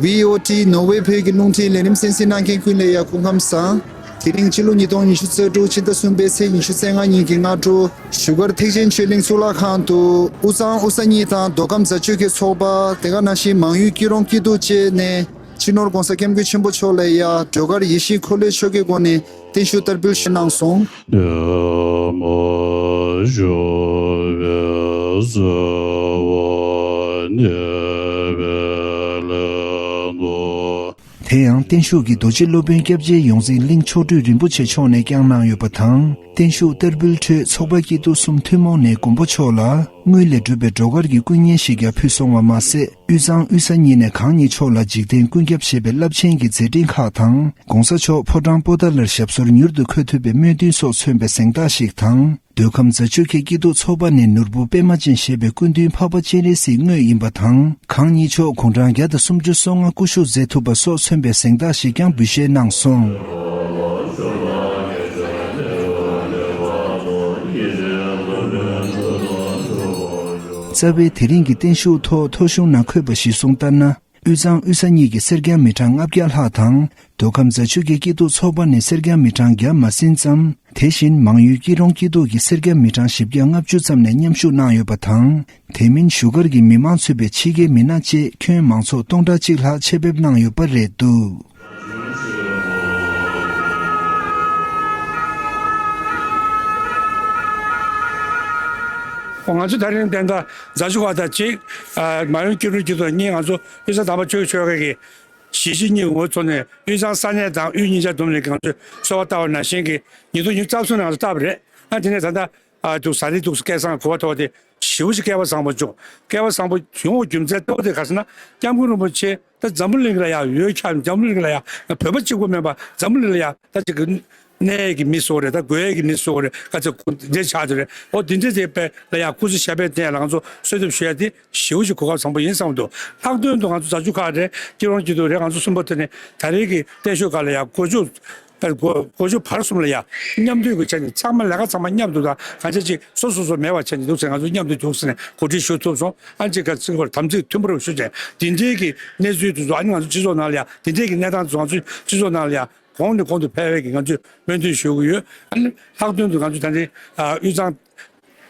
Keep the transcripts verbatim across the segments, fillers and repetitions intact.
ཝི་ཨོ་ཊི་ནོར་ཝེ་བོད་ཀྱི་རླུང་འཕྲིན་ལས་རིམ་གསན་གཟིགས་གནང་མཁན་ཀུན་ལ་ཡང་སྐུ་ཁམས་བཟང་། དེ་རིང་ཕྱི་ལོ་ཉིས་སྟོང་ཉི་ཤུ་རྩ་དྲུག་ཕྱི་ཟླ་གསུམ་པའི་ཚེས་ཉི་ཤུ་རྩ་ལྔ་ཉིན་གྱི་སྔ་དྲོ་བཞུགས་སྒར་ཐེག་ཆེན་ཆོས་གླིང་གཙུག་ལག་ཁང་དུ་དབུས་གཙང་དབུས་ས་གཉིས་དང་མདོ་ཁམས་རྫ་ཆུ་ཁའི་ཚོགས་པ། དེ་ག་ནང་བཞིན་མང་ཡུལ་སྐྱིད་གྲོང་སྐྱིད་སྡུག་བཅས་ནས་སྤྱི་ནོར་༧གོང་ས་༧སྐྱབས་མགོན་ཆེན་པོ་མཆོག་ལ་ཡང་བྲོ་གར་ཡིད་བཞིན་འཁོར་ལོའི་ཆོ་གའི་སྒོ་ནས་བརྟན་བཞུགས་བསྟར་འབུལ་ཞུས་གནང་སོང་། དེ་ཡང་བརྟན་བཞུགས་ཀྱི་རྡོ་རྗེ་སློབ་དཔོན་སྐྱབས་རྗེ་ཡོངས་འཛིན་གླིང་མཆོག་སྤྲུལ་རིན་པོ་ཆེ་མཆོག་ནས་བསྐྱངས་གནང་ཡོད་པ་དང་། བརྟན་བཞུགས་བསྟར་འབུལ་ཁྲོད་ཚོགས་པ་སྐྱིད་སྡུག་གསུམ་ཐུན་མོང་ནས་མགོན་པོ་མཆོག་ལ་དངུལ་ལས་གྲུབ་པའི་བྲོ་གར་གྱི་སྐུ་བརྙན་ཞིག་ཀྱང་ཕུལ་སོང་བ་མ་ཟད། དབུས་གཙང་དབུས་ས་གཉིས་ནས་གང་ཉིད་མཆོག་ལ་འཇིག་རྟེན་ཀུན་ཁྱབ་ཞེས་པའི་རླབས་ཆེན་གྱི་མཛད་འཕྲིན་ཁག་དང་། ༸གོང་ས་མཆོག་ཕོ་བྲང་པོ་ཏཱ་ལར་ཞབས་སོར་མྱུར་དུ་འཁོད་ཐུབ་པའི་སྨོན་འདུན་སོགས་མཚོན་པའི་གཟེངས་རྟགས་ཤིག་དང་། མདོ་ཁམས་རྫ་ཆུ་ཁའི་སྐྱིད་སྡུག་ཚོགས་པ་ནས་ནོར་བུ་པད་མ་ཅན་ཞེས་པའི་སྐུ་མདུན་འཕགས་པ་སྤྱན་རས་གཟིགས་དངོས་ཡིན་པ་དང་། གང་ཉིད་མཆོག་དགུང་གྲངས་བརྒྱ་དང་སུམ་ཅུ་སོ་ལྔ་སྐུ་བཞུགས་མཛད་ཐུབ་པ་སོགས་མཚོན་པའི་གཟེངས་རྟགས་ཤིག་ཀྱང་འབུལ་བཞེས་གནང་སོང་། རྩ་བའི་དེ་རིང་གི་བརྟན་བཞུགས་ཐོག་ཐོ་གཞུང་ནང་འཁོད་པ་གཞིར་བཟུང་ལྟར་ན། དབུས་གཙང་དབུས་ས་གཉིས་ཀྱི་སེར་སྐྱ་མི་གྲངས་ལྔ་བརྒྱ་ལྷག་དང་། མདོ་ཁམས་རྫ་ཆུ་ཁའི་སྐྱིད་སྡུག་ཚོགས་པ་ནས་སེར་སྐྱ་མི་གྲངས་བརྒྱ་མ་ཟིན་ཙམ། དེ་བཞིན་མང་ཡུལ་སྐྱིད་གྲོང་སྐྱིད་སྡུག་གི་སེར་སྐྱ་མི་གྲངས་བཞི་བརྒྱ་ལྔ་བཅུ་ཙམ་ནས་མཉམ་ཞུགས་གནང་ཡོད་པ་དང་། དེ་མིན་བཞུགས་སྒར་གྱི་མི་མང་ཚུད་པའི་ཕྱི་རྒྱལ་མི་སྣ་བཅས་ཁྱོན་མང་ཚོགས་སྟོང་ཕྲག་གཅིག་ལྷག་ཆེད་ཕེབས་གནང་ཡོད་པ་རེད་འདུག། ང་ཚོ་ད་རིང་དེ་འདྲ་རྫ་ཆུ་ཁ་དང་གཅིག། མང་ཡུལ་སྐྱིད་གྲོང་སྐྱིད་སྡུག་གཉིས། ང་ཚོ་དབུས་གཙང་དམ་པ་ཆོས་ཀྱི་ཆོལ་ཁ་གི་གཞིས་བྱེས་གཉིས་ཀྱི་ངོ་བོ་ཐོག་ནས་དབུས་གཙང་ས་གནས་དང་དབུས་གཉིས་ཆ་བསྡོམས་ནས་ང་ཚོས་གསོལ་བ་བཏབ་པ་ནང་བཞིན་གྱི་ཉིས་སྟོང་ཉི་ཤུ་རྩ་གསུམ་ནང་ལ་བཏབ་པ་རེད། ཨ་དེ་ནས་ད་ལྟ་ཨ་འདུག་ཟ་རིལ་འདུག་སྐལ་བཟང་གོ་བ་ཐོབ་པ་དེ་ཞེ་པོ་ཅིག་སྐལ་བ་བཟང་པོ་བྱུང་། སྐལ་བ་བཟང་པོ་ཡོང་བའི་རྒྱུ་མཚན་ལྟ་བུ་དེ་ག་ཟེར་ན། སྐྱབས་མགོན་རིན་པོ་ཆེ་ད་འཛམ་བུ་གླིང་ལ་ཡང་འོད་ཁྱབ། འཛམ་བུ་གླིང་ལ་ཡང་བོད་པ་གཅིག་པུ་མིན་པ་འཛམ་བུ་གླིང་ལ་ཡང་ད་ཅིག་གི་གནས་ཡས་ཀྱི་མི་བཟོ་རེད། ད་དགོས་ཡས་ཀྱི་མི་བཟོ་རེད། ག་ཚོད་འདི་ཆགས་ཏེ་རེད། འོ་དེ་འདྲ་དེ་པས་ལ་ཡང་སྐུ་ཚེ་ཞབས་པད་བརྟན་ཡ་ལ་ང་ཚོ་གསོལ་འདེབས་ཞུ་ཡ་དེ་ཞེ་པོ་ཅིག་གོ་སྐབས་བཟང་པོ་ཡིན་བསམ་འདུག། ལྷག་དོན་དུ་ང་ཚོ་རྫ་ཆུ་ཁ་རེད། སྐྱིད་གྲོང་སྐྱིད་སྡུག་རེད། ང་ཚོ་གསུམ་པོ་དེ་ནས་ད་རེས་ཀྱི་བརྟན་བཞུགས་སྒང་ལ་ཡང་སྒོ་ཕྱུགས་སྒོ་སྒོ་ཕྱུགས་བར་གསུམ་ལ་ཡང་མཉམ་འདུས་ཀྱི་ཆ་ནས་ཚང་མ་ལས་ཀ་ཚང་མ་མཉམ་དུ་དང་གང་ཆ་ཅིག་སོ་སོ་སོ་མེད་པ་ཆ་ནས་འདུག་ཟེར་ང་ཚོ་མཉམ་དུ་འདུག་ཟེར་ནས་གོ་སྒྲིག་ཞུ་ཐུབ་སོང་། ཨ་ཅིག་ག་ཚིག་བར་དམ་ཚིག་མཐུན་པར་ཞུ་བྱས་འདི་འདྲའི་གི་གནས་ཚུལ་དེ་ཚོ་ཨ་ནི་ང་ཚོ་སྤྱི་ཚོགས་ནང་ལ་ཡང་འདི་འདྲའི་གི་གནས་སྟངས་དེ་ཚོ་ང་ཚོ་སྤྱི་ཚོགས་ནང་ལ་ཡང་གོང་ནས་གོང་དུ་འཕེལ་བའི་གི་ང་ཚོས་སྨོན་འདུན་ཞུ་གི་ཡོད། ཨ་ནི་ལྷག་དོན་དུ་ང་ཚོ་ད་ལྟའི་ཨ་དབུས་གཙང་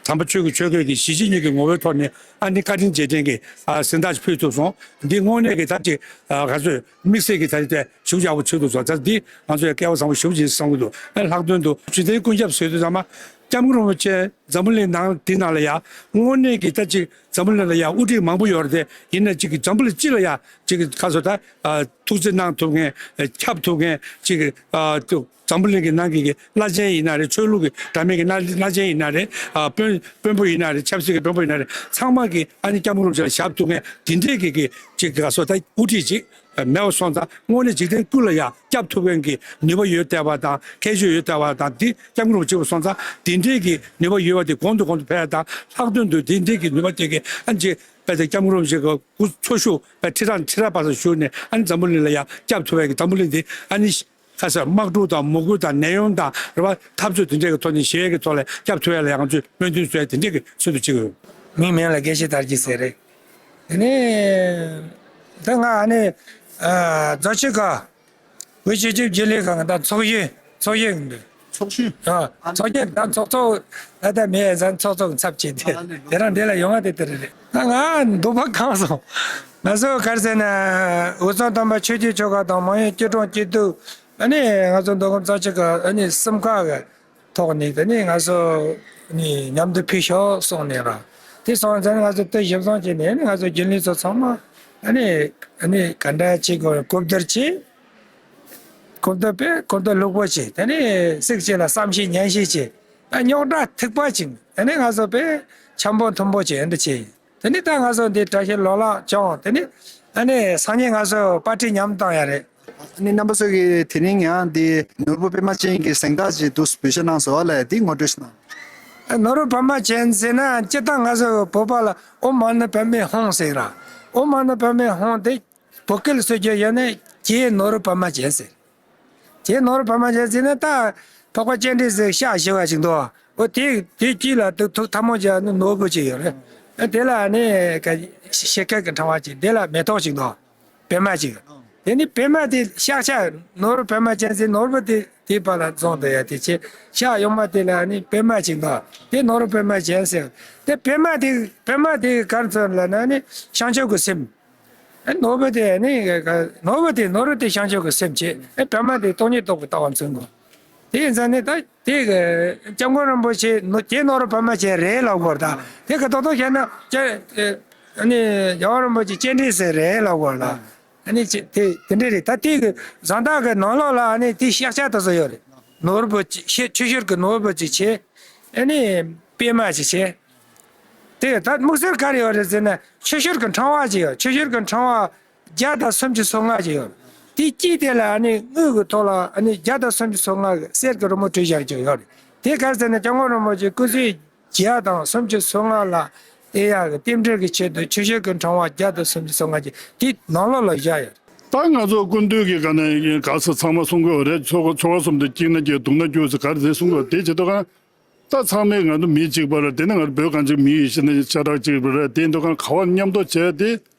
དམ་པ་ཆོས་ཀྱི་ཆོལ་ཁའི་གི་གཞིས་བྱེས་གཉིས་ཀྱི་ངོ་བོའི་ཐོག་ནས་ཨ་ནི་བཀའ་དྲིན་རྗེས་དྲན་གྱི་ཨ་གཟེངས་རྟགས་ཕུལ་ཐུབ་སོང་། འདི་དངོས་གནས་ཀྱི་ད་ཅིག་ཨ་ག་ཚོད་དམིགས་བསལ་གྱི་ད་ཅིག་ཞུ་ཡག་པོ་བྱེད་ཐུབ་སོང་། ད་འདི་ང་ཚོ་ཡང་སྐལ་བ་བཟང་པོ་ཞེ་པོ་ཅིག་བསམ་གྱི་འདུག། ཨ་ལྷག་དོན་དུ་འཇིག་རྟེན་ཀུན་ཁྱབ་ཟེར་དུས་ཙམ་པ་སྐྱབས་མགོན་རིན་པོ་ཆེ་འཛམ་བུ་གླིང་ནང་འདི་ནང་ལ་ཡང་དངོས་གནས་ཀྱི་ད་ཅིག་འཛམ་བུ་གླིང་ལ་ཡང་དབུ་ཁྲིད་མང་པོ་ཡོད་རེད་དེ། ཡིན་ན་ཅིག་གི་འཛམ་བུ་གླིང་སྤྱི་ལ་ཡང་ཅིག་གི་ཁ་སོ་ད་ཨ་ཐུགས་རྗེ་གནང་ཐུབ་མཁན། ཨ་ཁྱབ་ཐུབ་མཁན་ཅིག་གི་ཨ་ཏུ་འཛམ་བུ་གླིང་གི་ནང་གི་གི་བླ་ཆེན་ཡིན་ན་རེད། ཆོས་ལུགས་ཀྱི་འདྲ་མིན་གྱི་བླ་བླ་ཆེན་ཡིན་ན་རེད། ཨ་དཔོན་དཔོན་པོ་ཡིན་ན་རེད། ཆབ་སྲིད་ཀྱི་དཔོན་པོ་ཡིན་ན་རེད། ཚང་མ་གི་ཨ་ནི་སྐྱབས་མགོན་རིན་པོ་ཆེ་ལ་ཞབས་བཏུད་མཁན་དེ་འདྲས་ཀྱི་གི་ཅིག་ག་སོ་ད་དབུ་ཁྲིད་ཅིག་མེད་པ་སོང་ཙང་དངོས་གནས་འཇིག་རྟེན་ཀུན་ལ་ཡང་སྐྱབས་ཐུབ་མཁན་གྱི་ནུས་པ་ཡོད་བསྡད་པ་དང་ཁྱད་ཆོས་ཡོད་བསྡད་པ་དང་། འདི་སྐྱབས་མགོན་རིན་པོ་ཆེ་སོང་ཙང་དེ་འདྲས་ཀྱི་ནུས་པ་ཡོད་པ་དེ་གོང་དུ་གོང་དུ་འཕེལ་ཡ་དང་། ལྷག་དོན་དུ་དེ་འདྲས་ཀྱི་ནུས་པ་དེ་གི་ཨ་ནི་ཅིག་དཔེ་དེ་སྐྱབས་མགོན་རིན་པོ་ཆེ་གི་སྐུ་འཚོ་བཞུགས་དཔེ་ཁྲི་ཕྲག་ཁྲི་ཕྲག་བར་དུ་བཞུགས་ནས་ཨ་ནི་འཛམ་བུ་གླིང་ལ་ཡང་སྐྱབས་ཐུབ་པའི་གི་འཛམ་བུ་གླིང་འདི་ཨ་ནི་ཁ་སང་དམག་འཁྲུག་དང་མུ་གུ་དང་ནད་ཡམས་དང་རེད་བ། འཐབ་རྩོད་དེ་འདྲའི་གི་ཐོག་ནས་ཞི་བའི་གི་ཐོག་ལ་སྐྱབས་ཐུབ་ཡ་ལ་ཡང་ང་ཚོས་སྨོན་འདུན་གསོལ་དེ་འདྲའི་གི་ཚུལ་དུ་བྱེད་ཀྱི་ཡོད། ངའི་མིང་ལ་དགེ་བཤེས་དར་རྒྱས་ཟེར་རེད། དེ་ནས་ད་ང་ཨ་ནི་ཨ་རྫ་ཆུ་ཁ་བོད་སྤྱི་ཁྱབ་རྒྱུན་ལས་ཁང་གི་ད་ཚོགས་གཞོན་ཚོགས་གཞོན་གི་འདུག། ཚོགས་གཞོན། ཨ་ཚོགས་གཞོན་ད་ཚོགས་གཙོ་ད་ལྟ་མེད་ཙང་ཚོགས་གཙོ་གི་ཚབ་བྱས་ཏེ་ཨ་ལེ། དེ་རང་འདི་ལ་ཡོང་བ་དེ་དེ་རེད། ད་ང་འདོད་པ་ཁེངས་སོང་། ང་ཚོ་ག་རེ་ཟེར་ན་དབུས་གཙང་དམ་པ་ཆོས་ཀྱི་ཆོལ་ཁ་དང་མང་ཡུལ་སྐྱིད་གྲོང་སྐྱིད་སྡུག་ཨ་ནི་ང་ཚོ་མདོ་ཁམས་རྫ་ཆུ་ཁ་ཨ་ནི་གསུམ་ཀ་གི་ཐོག་ནས་དེ་ནས་ང་ཚོ་ནི་མཉམ་དུ་ཕུལ་ཤོག་གསུངས་ནས་ར། དེ་སོང་ཙང་ང་ཚོ་དེ་ཞིབ་བཟང་བྱས་ནས་ནི་ང་ཚོ་རྒྱུན་ལས་ཚོ་ཚང་མ་ཨ་ནི་ཨ་ནི་ག་འདྲ་བྱེད་དགོས་གོ་བསྡུར་བྱས། གོ་བསྡུར་པས་གོ་བསྡུར་ལྷུག་པོ་བྱས། དེ་ནས་གཟིགས་བྱས་ལ་བསམ་ཤེས་ཉན་ཤེས་བྱས། རྙོག་དྲ་ཐིགས་པ་བྱས། དེ་ནས་ང་ཚོ་པས་འཆམ་པོ་མཐུན་པོ་བྱས་འདི་བྱས། དེ་ནས་ད་ང་ཚོ་འདི་བཀྲ་ཤིས་ལོ་ལེགས་བྱུང་། དེ་ནས་ཨ་ནི་སང་ཉིན་ང་ཚོ་པར་ཊི་མཉམ་བཏང་ཡ་རེད། ཨ་ནི་རྣམ་པ་ཚོ་གིས་དེ་རིང་ཡང་འདི་ནོར་བུ་པད་མ་ཅན་གྱི་གཟེངས་རྟགས་ཅིག་འདུག་འབུལ་བཞེས་གནང་སོང་བ་ལས་འདི་ངོ་སྤྲོད་ཞིག་གནང་། ནོར་བུ་པད་མ་ཅན་ཟེར་ན་སྤྱིར་བཏང་ང་ཚོ་བོད་པ་ལ་ཨོཾ་མ་ཎི་པདྨེ་ཧཱུྃ་ཟེར་ར། ཨོཾ་མ་ཎི་པདྨེ་ཧཱུྃ་དེ་བོད་སྐད་ལ་བསྲེས་རྒྱུ་ཡིན་ན་ཀྱེ་ནོར་བུ་པད་མ་ཅན་ཟེར། ཀྱེ་ནོར་བུ་པད་མ་ཅན་ཟེར་ན་ད་འཕགས་པ་སྤྱན་རས་གཟིགས་ཤ་བཞི་བ་ཞིག་འདུག། འོ་དེ་དེ་དཀྱིལ་ལ་ཐུགས་ཐུགས་ཐལ་མོ་སྦྱར་ནི་ནོར་བུ་ཅིག་ཡོད་རེད། དེ་ལ་ནི་ཤེལ་ཁ་གི་ཕྲེང་བ་ཅིག། དེ་ལ་མེ་ཏོག་ཅིག་འདུག། བི་མ་ཅིག། དེ་ནི་བི་མ་དེ་ཤག་ཤག་ནོར་བུ་བི་མ་ཅན་ཟེར། ནོར་བུ་དེ་དེའི་བར་ལ་འཛོམས་འདུག་ཡ། དེ་ཆེ་ཤག་གཡོན་མ་དེ་ལ་ནི་བི་མ་ཅིག་འདུག། དེ་ནོར་བུ་བི་མ་ཅན་ཟེར། དེ་བི་མ་དེ་བི་མ་དེ་ག་རེ་མཚོན་ལབ་ན་ནི་བྱང་ཆུབ་ཀྱི་སེམས། ཨེ་ནོར་བུ་དེ་ནི་ནོར་བུ་དེ་ནོར་བུ་དེ་བྱང་ཆུབ་ཀྱི་སེམས་བྱས། ཨེ་བི་མ་དེ་སྟོང་ཉིད་རྟོགས་པའི་ལྟ་བ་མཚོན་དགོས། དེ་ཡིན་ཙང་ནི་ད་དེ་གི་སྐྱབས་མགོན་རིན་པོ་ཆེ་ནོ་དེ་ནོར་བུ་བི་མ་ཅན་རེད་ལབ་དགོས་རེད། ད་དེ་གི་ཏོག་ཏོག་བཤད་ན་ཅེ་ཨ་ནི་རྒྱལ་བ་རིན་པོ་ཆེ་སྤྱན་འདྲེན་ཟེར་རེད་ལབ་དགོས་རེད། ཨ་ནི་ཅེ་དེ་དེ་འདྲ་རེད། ད་དེ་གི་གཟེངས་རྟགས་གི་ནང་ལོགས་ལ་ཨ་ནི་དེ་ཤག་ཤག་དེ་ཚོ་ཡོད་རེད། ནོར་བུ་ཆེ་ཆོས་ཕྱིར་གི་ནོར་བུ་ཅིག་བྱས། ཨ་ནི་པད་མ་ཅིག་བྱས། དེ་ད་དམིགས་བསལ་ག་རེ་ཡོད་རེད་ཟེར་ན། ཆོས་ཕྱིར་གྱི་ཕྲེང་བ་ཅིག་ཡོད། ཆོས་ཕྱིར་གྱི་ཕྲེང་བ་བརྒྱ་དང་སུམ་ཅུ་སོ་ལྔ་ཅིག་ཡོད། དེ་དཀྱིལ་དེ་ལ་ཨ་ནི་དངུལ་གྱི་ཐོག་ལ་ཨ་ནི་བརྒྱ་དང་སུམ་ཅུ་སོ་ལྔ་གི་གསེར་གྱི་རི་མོ་བྲིས་བཞག་ཅིག་ཡོད་རེད། དེ་ག་རེ་ཟེར་ན་སྐྱབས་མགོན་རིན་པོ་ཆེ་སྐུ་ཚེ་བརྒྱ་དང་སུམ་ཅུ་སོ་ལྔ་ལ་དེ་ཡག་གི་རྟེན་འབྲེལ་གྱི་ཆེད་དུ་ཆོས་ཕྱིར་གྱི་ཕྲེང་བ་བརྒྱ་དང་སུམ་ཅུ་སོ་ལྔ་ཅིག་དེ་ནང་ལོགས་ལ་བཞག་ཡོད་རེད། ད་ང་ཚོ་སྐུ་མདུན་གྱི་སྒང་ནས་ག་ས་ཚང་མ་གསུང་གི་ཡོད་རེད། ཆོ་ག་ཆོ་ག་གསུམ་དུ་སྐྱིད་ན་སྐྱིད། སྡུག་ན་སྡུག་ཟེར་ག་རེ་ཟེར་གསུང་གི་ཡོད། དེ་བྱེད་དུས་གང་ད་ཚང་མས་ང་ཚོ་མི་གཅིག་པ་རེད། དེ་ནས་ང་ཚོ་བོད་གངས་ཅན་མི་ཡིན་ཞེས་ནས་ཤ་ཁྲག་གཅིག་པ་རེད། དེ་འདུག་གང་ག་བ་མཉམ་དུ་བྱས་ཏེ་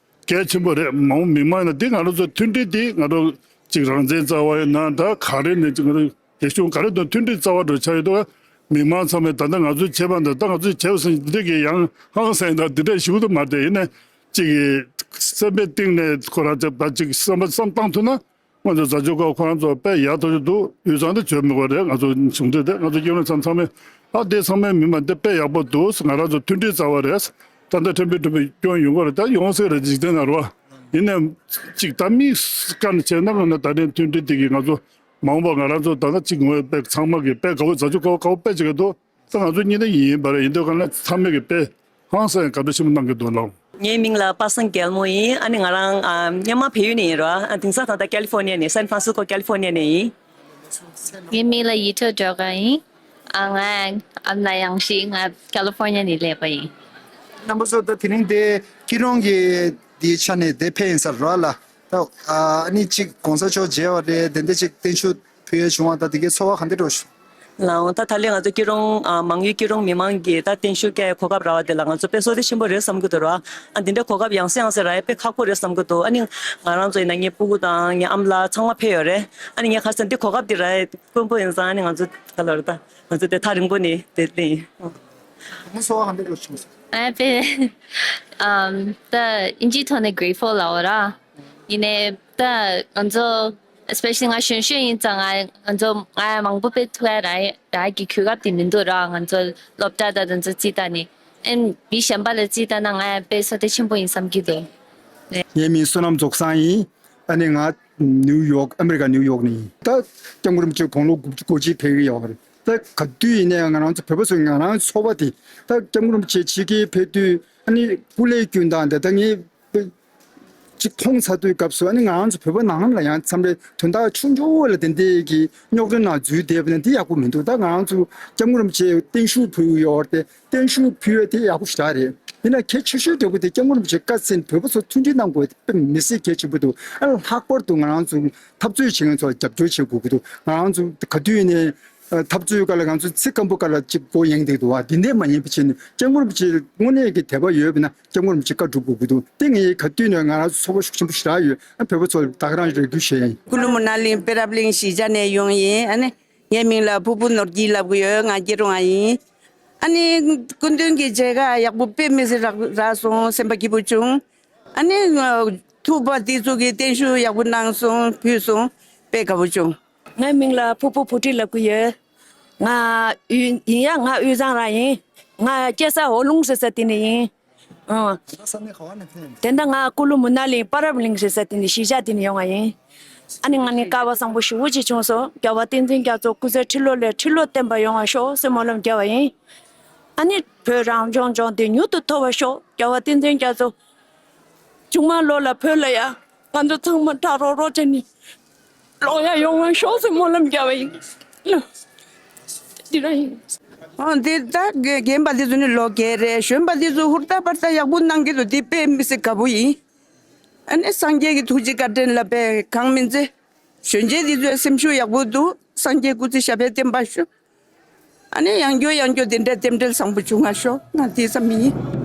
གལ་ཆེན་པོ་རེད། མ་འོངས་མི་མང་ཡིན་ན་དེ་ང་རང་ཚོ་མཐུན་སྒྲིལ་དེ་ང་རང་གཅིག་རང་བཙན་རྩ་བ་ཡིན་ན་ད་ག་རེ་ནས་ང་རང་རྒྱལ་གཞུང་ག་རེ་དང་མཐུན་སྒྲིལ་རྩ་བ་འགྲོ་ཆ་ཡོད་དུས་མི་མང་ཚང་མས་ད་ལྟ་ང་ཚོས་བྱས་པ་འདི་ད་ང་ཚོས་བྱས་པ་ཟིན་འདི་གི་ཡང་ཧང་སང་ད་འདི་འདྲ་ཞིག་ཏུ་མ་བསྡད་ཡིན་ནས་གཅིག་གི་སེམས་པའི་གཏིང་ནས་ཁོ་རང་ཚོ་ད་གཅིག་བསམ་པ་བསམ་བཏང་ཐུབ་ན། ང་ཚོ་རྫ་ཆུ་ཁ་ཁོ་རང་ཚོ་དཔེ་ཡག་ཐག་ཆོད་འདུག། དབུས་གཙང་དེ་བྱོན་མི་དགོས་རེད། ང་ཚོ་གཞུང་འབྲེལ་དེ་ང་ཚོ་སྐྱོད་རིང་ཚང་ཚང་མས་ཨ་དེ་ཚང་མའི་མི་མང་དེ་དཔེ་ཡག་པོ་འདུག། ང་རང་ཚོ་མཐུན་སྒྲིལ་རྩ་བ་རེད། ད་ལྟ་ཁྲིམས་དཔོན་ཁྲིམས་དཔོན་སྐྱོན་ཡོང་གི་རེད། ད་ཡོང་སྲིད་རེད། འཇིག་རྟེན་ན་རེད་བ། ཡིན་ནའང་གཅིག་ད་མི་དཀར་ནས་བྱས་ན་ང་ནི་ད་ནས་མཐུན་སྒྲིལ་དེ་གིས་ང་ཚོ་མ་འོངས་པ་ང་རང་ཚོ་ད་ལྟ་གཅིག་ངོས་དཔེ་ཚང་མ་གིས་དཔེ་དགའ་བོ་རྫ་ཆུ་ཁ་ཁ་བོ་དཔེ་བྱེད་ཀྱི་འདུག། ད་ང་ཚོ་གཉིས་ནས་ཡིན་པ་རེད། ཡིན་དུས་གང་ལ་ཚང་མས་ཀྱི་དཔེ་ཧང་སང་དགའ་སྤྲོ་ཆེན་པོ་གནང་གི་འདུག་ལགས། ངའི་མིང་ལ་པ་སངས་རྒྱལ་མོ་ཡིན། ཨ་ནི་ང་རང་ཨ་སྔོན་མ་བལ་ཡུལ་ནས་ཡིན་རོ། ཨ་དེང་སང་ད་ལྟ་ཀ་ལི་ཧྥོར་ནི་ཡ་ནས། སན་ཧྥ་རན་སིས་ཀོ་ཀ་ལི་ཧྥོར་ནི་ཡ་ནས་ཡིན། ངའི་མིང་ལ་ཡིད་འཕྲོག་སྒྲོལ་དཀར་ཡིན། ཨ་ང་ཨ་མ་ལགས་ཡང་ཞིག་ང་ཀ་ལི་ཧྥོར་ནི་ཡ་ནས་སླེབས་པ་ཡིན། རྣམ་པ་ཚོ་ད་དེ་རིང་དེ་སྐྱིད་གྲོང་གི་དེའི་ཆ་ནས་དེ་ཕེབས་ཡིན་ས་རེད་ལ། ད་ཨ་ནི་གཅིག་གོང་ས་མཆོག་མཇལ་བ་རེད། དེ་འདྲ་གཅིག་བརྟན་བཞུགས་ཕུལ་ཡ་བྱུང་བ་ད་དེ་གའི་ཚོར་བ་ག་འདྲ་འདྲ་བྱུང་། ལའང་ད་ད་ལན་ང་ཚོ་སྐྱིད་གྲོང་ཨ་མང་ཡུལ་སྐྱིད་གྲོང་མི་མང་གིས་ད་བརྟན་བཞུགས་སྐྱེལ་གོ་སྐབས་རག་པ་དེ་ལ་ང་ཚོ་དཔེ་བསོད་བདེ་ཆེན་པོ་རེད་བསམ་གྱི་འདུག་ར། ཨ་འདི་འདྲའི་གོ་སྐབས་ཡང་སེ་ཡང་སེ་རག་ཡ་དཔེ་ཁག་པོ་རེད་བསམ་གྱི་འདུག། ཨ་ནི་ང་རང་ཚོ་ཡིན་ན་ངའི་སྤུ་གུ་དང་ངའི་ཨ་མ་ལགས་ཚང་མ་ཕེབས་ཡོད་རེད། ཨ་ནི་ངས་ཁ་སང་འདི་གོ་སྐབས་འདི་རག་ཡ་དཀོན་པོ་ཡིན་ཙང་། ཨ་ནི་ང་ཚོ་ག་ལ་རེད། ད་ང་ཚོ་དེ་ཐག་རིང་པོ་ནས་དེ་ལ་ཡིན། ད་ཚོར་བ་ག་འདྲ་འདྲ་བྱུང་སོང་། ཨ་དཔེ་ཨམ་ད་ཨིན་ཇིའི་ཐོག་ནས་grateful་ལབ་པ་ར། ཡིན་ནའི་ད་ང་ཚོ་especially་ང་གཞོན་གཞོན་ཡིན་ཙང་ང་ང་ཚོ་ང་མང་པོ་དཔེ་ཐུག་ཡ་རག་རག་གི་གོ་སྐབས་དེ་མི་འདུག་ར། ང་ཚོ་སློབ་གྲྭ་དང་དེ་ཚོ་རྩིས་བལྟས་ནས། ཨན་མི་གཞན་པ་ལ་རྩིས་བལྟས་ན་ང་དཔེ་བསོད་བདེ་ཆེན་པོ་ཡིན་བསམ་གྱི་འདུག། ངའི་མིང་བསོད་ནམས་རྫོགས་བཟང་ཡིན། ཨ་ནི་ང་ནིའུ་ཡོག་ཨ་མི་རི་ཀ་ནིའུ་ཡོག་ནས་ཡིན། ད་སྐྱབས་མགོན་རིན་པོ་ཆེ་དགུང་ལོ་དགུ་བཅུ་གོ་གཅིག་ཕེབས་ཀྱི་ཡོད་རེད། ད་ག་དུས་ཡིན་ནའང་ང་རང་ཚོ་བོད་པ་ཚོ་ང་རང་ཚོ་ཚོར་བ་དེ་ད་སྐྱབས་མགོན་རིན་པོ་ཆེ་ཕྱི་རྒྱལ་ཕེབས་དུས་ཨ་ནི་སྐུ་ལས་སྐྱོན་དང་དེ་ད་ངས་ཅིག་མཐོང་ཚར་དུས་སྐབས་སུ་ཨ་ནི་ང་རང་ཚོ་བོད་པ་ནང་ལ་ཡང་མཚམས་རེ་དོན་དག་ཆུང་ཆུང་ལ་དེ་འདྲའི་གི་རྙོག་དྲ་ནང་འཛུལ་བསྡད་པ་ན་འདི་ཡག་པོ་མི་འདུག། ད་ང་རང་ཚོ་སྐྱབས་མགོན་རིན་པོ་ཆེ་བརྟན་བཞུགས་ཕུལ་ཡོད་རེད། བརྟན་བཞུགས་ཕུལ་བ་དེ་ཡག་པོ་ཞེ་དྲག་རེད། ཡིན་ན་གལ་ཆེ་ཤོས་འདྲ་པོ་དེ་སྐྱབས་མགོན་རིན་པོ་ཆེ་བཀའ་གསན་བོད་པ་ཚོ་མཐུན་སྒྲིལ་གནང་དགོས་དེ་དཔེ་མི་སྲིད་གལ་ཆེན་པོ་འདུག། ཨ་ལྷག་པར་དུ་ང་རང་ཚོ་འཐབ་རྩོད་བྱེད་མཁན་ཚོ་ལ་རྒྱབ་སྐྱོར་བྱེད་དགོས་ཀྱི་འདུག། ང་རང་ཚོ་ག་དུས་ཡིན་ནའི་འཐབ་རྩོད་སྐབས་ལ་ང་ཚོ་ཚིག་སྐམ་པོ་སྐབས་ལ་གཅིག་མགོ་ཡེངས་བསྡད་འདུག་བ། འདི་འདྲས་མ་ཡིན་པ་བྱས་ནས་སྐྱབས་མགོན་རིན་པོ་ཆེ་དངོས་གནས་ཀྱི་དད་པ་ཡོད་པ་ན་སྐྱབས་མགོན་རིན་པོ་ཆེ་བཀའ་སྒྲུབ་དགོས་ཀྱི་འདུག། དེ་ངས་ག་དུས་ནས་ང་རང་ཚོ་ཚོར་བ་ཤུགས་ཆེན་པོ་ཞེ་དྲག་ཡོད། ཨ་བོད་པ་ཚོ་ད་ག་རང་རེ་སྐུལ་ཞུ་ཡ་ཡིན། ཀུ་ལུ་མུ་ན་གླིང་སྤེ་ར་གླིང་གཞིས་ཆགས་ནས་ཡོང་ཡིན། ཨ་ནི་ངའི་མིང་ལ་ཕུར་བུ་ནོར་གྱིས་ལབ་ཀྱི་ཡོད། ང་སྐྱིད་གྲོང་ང་ཡིན། ཨ་ནི་སྐུ་མདུན་གྱི་མཇལ་ཁ་ཡག་པོ་དཔེ་མི་སྲིད་རག་རག་སོང་། སེམས་པ་སྐྱིད་པོ་བྱུང་། ཨ་ནི་ཐུབ་པ་དེ་ཚོ་གིས་བརྟན་བཞུགས་ཡག་པོ་གནང་སོང་། ཕུལ་སོང་། དཔེ་དགའ་པོ་བྱུང་། ངའི་མིང་ལ་ཕུར་བུ་བུ་ཁྲིད་ལབ་ཀྱི་ཡོད། ང་དབུས་ཡིན་ཡ། ང་དབུས་གཙང་རང་ཡིན། ང་སྐྱེས་ས་ཧོ་ལུང་ཟེར་ས་དེ་ནས་ཡིན། ཨང་། ད་ས་གནས་ག་བ་ནས་ཕེབས་ཡིན། དེ་འདྲ་ང་ཀུ་ལུ་མུ་ན་གླིང་སྤེ་ར་གླིང་ཟེར་ས་དེ་ནས་གཞིས་ཆགས་དེ་ནས་ཡོང་བ་ཡིན། ཨ་ནི་ང་ནི་སྐལ་བ་བཟང་པོ་ཞེ་པོ་ཅིག་བྱུང་སོང་། རྒྱལ་བ་བསྟན་འཛིན་རྒྱ་མཚོ་སྐུ་ཚེ་ཁྲི་ལོ་ལས་ཁྲི་ལོ་བརྟན་པ་ཡོང་བ་ཤོག་ཟེར་སྨོན་ལམ་རྒྱག་པ་ཡིན། ཨ་ནི་བོད་རང་སྐྱོང་ལྗོངས་དེ་མྱུར་དུ་ཐོབ་པ་ཤོག། རྒྱལ་བ་བསྟན་འཛིན་རྒྱ་མཚོ་མཇུག་མ་ལོ་ལ་བོད་ལ་ཡ་ང་ཚོ་ཚང་མ་གྲྭ་རོགས་རོགས་བྱས་ནས་ལོག་ཡ་ཡོང་བ་ཤོག་ཟེར་སྨོན་ལམ་རྒྱག་པ་ཡིན། འདི་རང་ཡིན། ཨོ་འདི་ད་རྒན་པ་འདི་ཚོ་ནི་ལོ་རྒས་རེད། གཞོན་པ་འདི་ཚོ་ཧུར་ཐག་པར་ཐག་ཡག་པོ་གནང་གི་འདུག། འདི་དཔེ་མི་སྲིད་དགའ་པོ་ཡིན། ཨ་ནི་སངས་རྒྱས་ཀྱི་ཐུགས་རྗེ་བཀའ་དྲིན་ལ་དཔེ་གང་མིན་ཚེ། གཞོན་སྐྱེས་འདི་ཚོའི་སེམས་ཤུགས་ཡག་པོ་འདུག། སངས་རྒྱས་སྐུ་ཚེ་ཞབས་པད་བརྟན་པ་ཞུ། ཨ་ནི་ཡང་བསྐྱར་ཡང་བསྐྱར་འདི་འདྲའི་རྟེན་འབྲེལ་བཟང་པོ་བྱུང་ང་ཤོག། ང་དེ་ཙམ་ཡིན།